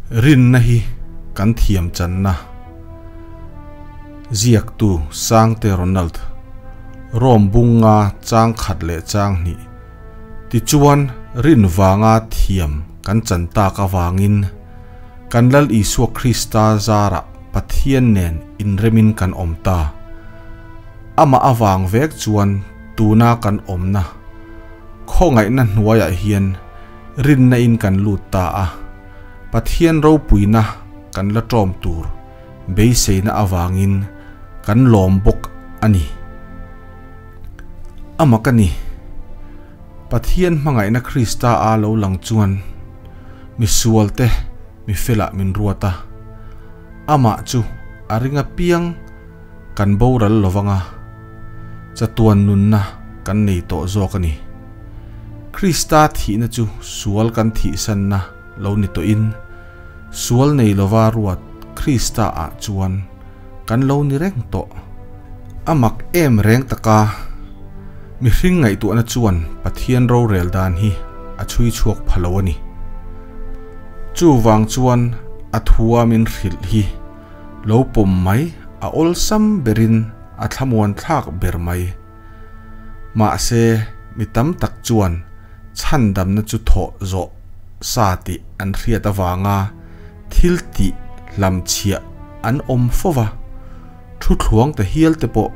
Rinna hi kan thiam channa. Ziaktu Sangte Ronald, Rome bunga chang khat leh chang hnih. Tichuan rin vanga thiam kan chan tak avangin kan Lal Isua Krista zarah Pathian nen inremin kan awm ta. Amah avang vek chuan tuna kan awmna khawngaihna hnuaiah hian rinna in kan lut ta a, Pathian ropuina kan la ṭawm tur beiseina avangin kan lawm bawk a ni. Amah ka ni. Pathian hmangaihna Krista a lo lang chuan misualte mi felah min ruat a, amah chu a ring apiang kan boral lovang a, chatuan nunna kan nei tawh zawk a ni. Krista thihna chu sual kan thihsanna lo ni tawhin, sual nei lova ruat Krista ah chuan kan lo ni reng tawh. A mak em reng taka mihring ngaihtuahna chuan Pathian rorel dan hi a chhui chhuak pha lo a ni. Chuvang chuan a thua min hrilh hi lo pawm mai a awlsam berin a thlamuan thlak ber mai. Mahse mi tam tak chuan chhandamna chu thawh zawh sa tih an hriat avanga thil tih hlamchhiah an awm fova, thu thluang ta hial te pawh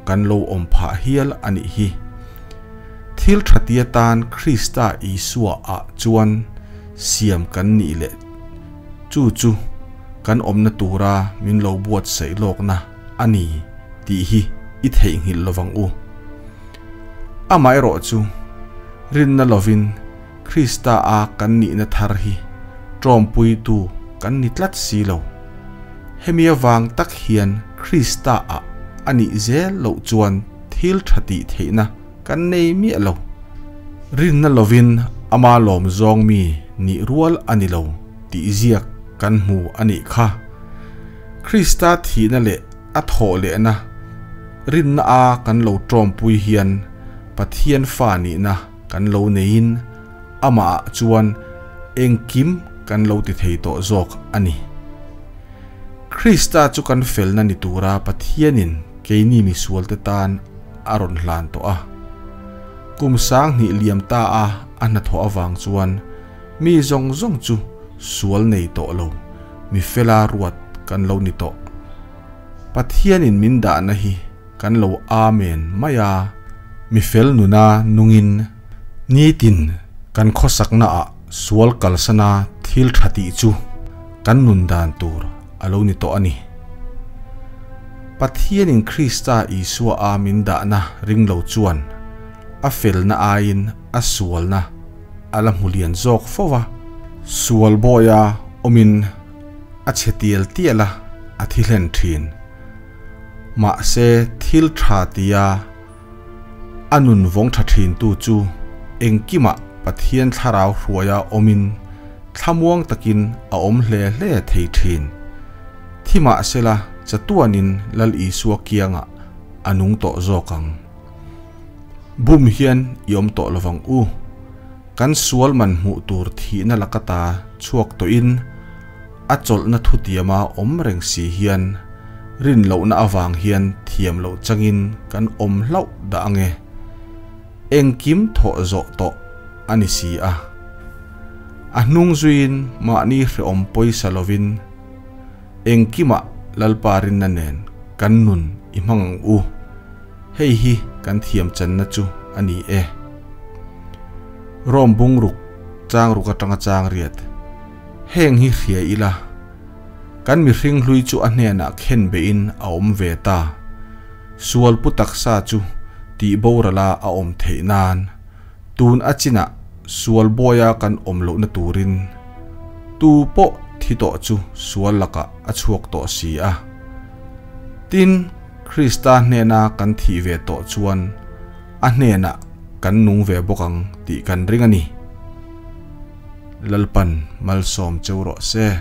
kan lo awm phah hial a nih hi. Thil tha ti atan Krista Isua ah chuan siam kan nih leh chu chu kan awmna tura min lo buatsaih lawkna a ni tih hi i theihnghilh lovang u. Amaherawh chu rinna lovin Krista a kan nihna thar hi ṭawmpuitu kan ni tlat si lo. Hemi avang tak hian Krista ah a nih zel loh chuan thil ṭha tih theihna kan nei miah lo. Rinna lovin ama lawm zawng mi nih rual a ni lo tih ziak kan hmu a nih kha. Krista thihna leh a thawh lehna rinna a kan lo ṭawmpui hian Pathian fa nihna kan lo neiin amah ah chuan engkim kan lo ti thei tawh zawk a ni. Krista chu kan felna ni tura Pathianin keini misualte tan a rawn hlan tawh a. Kum 2000 liam ta a a hnathawh avang chuan mi zawng zawng chu sual nei tawh lo, mi fela ruat kan lo ni tawh. Pathianin min dahna hi kan lo amen mai a, mi fel nuna nungin nitin kan khawsakna ah sual kalsana thil tha tih chu kan nun dan tur a lo ni tawh a ni. Pathianin Krista Isua a min dahna ring lo chuan a felna aiin a sualna a la hmu lian zawk fo va, sual bawia awmin a chhe tial tial a, a thi hlen thin. Mahse thil tha tia a nun vawng tha thintu chu engkimah Pathian thlarau hruaia awmin thlamuang takin a awm hle hle thei thin. Thi mahsela chatuanin Lal Isua kiangah a nung tawh zawk ang. Bum hian i awm tawh lovang u. Kan sual man hmuh tur thihna lakata chhuak tawhin a chawlhna thutiama awm reng si hian rin lohna avang hian thiam loh changin kan awm hlauh dah ange. Engkim thawh zawh tawh a ni si a. A hnung zuiin mahni hrehawm pawisa lovin engkimah Lalpa rinna nen kan nun i hmang ang u. Hei hi kan thiam channa chu a ni e. Rome bungruk chang ruk atanga chang riat. Heng hi hria ila, kan mihring hlui chu a hnenah khen beihin a awm ve ta. Sual pu taksa chu tih borala a awm theih nan, tun a chinah sual bawia kan awm lohna turin tu pawh thi tawh chu sual lakah a chhuak tawh si a. Tin, Krista hnena kan thih ve tawh chuan a hnenah kan nung ve bawk ang tih kan ring a ni. Lalpan malsawm cheu rawh se.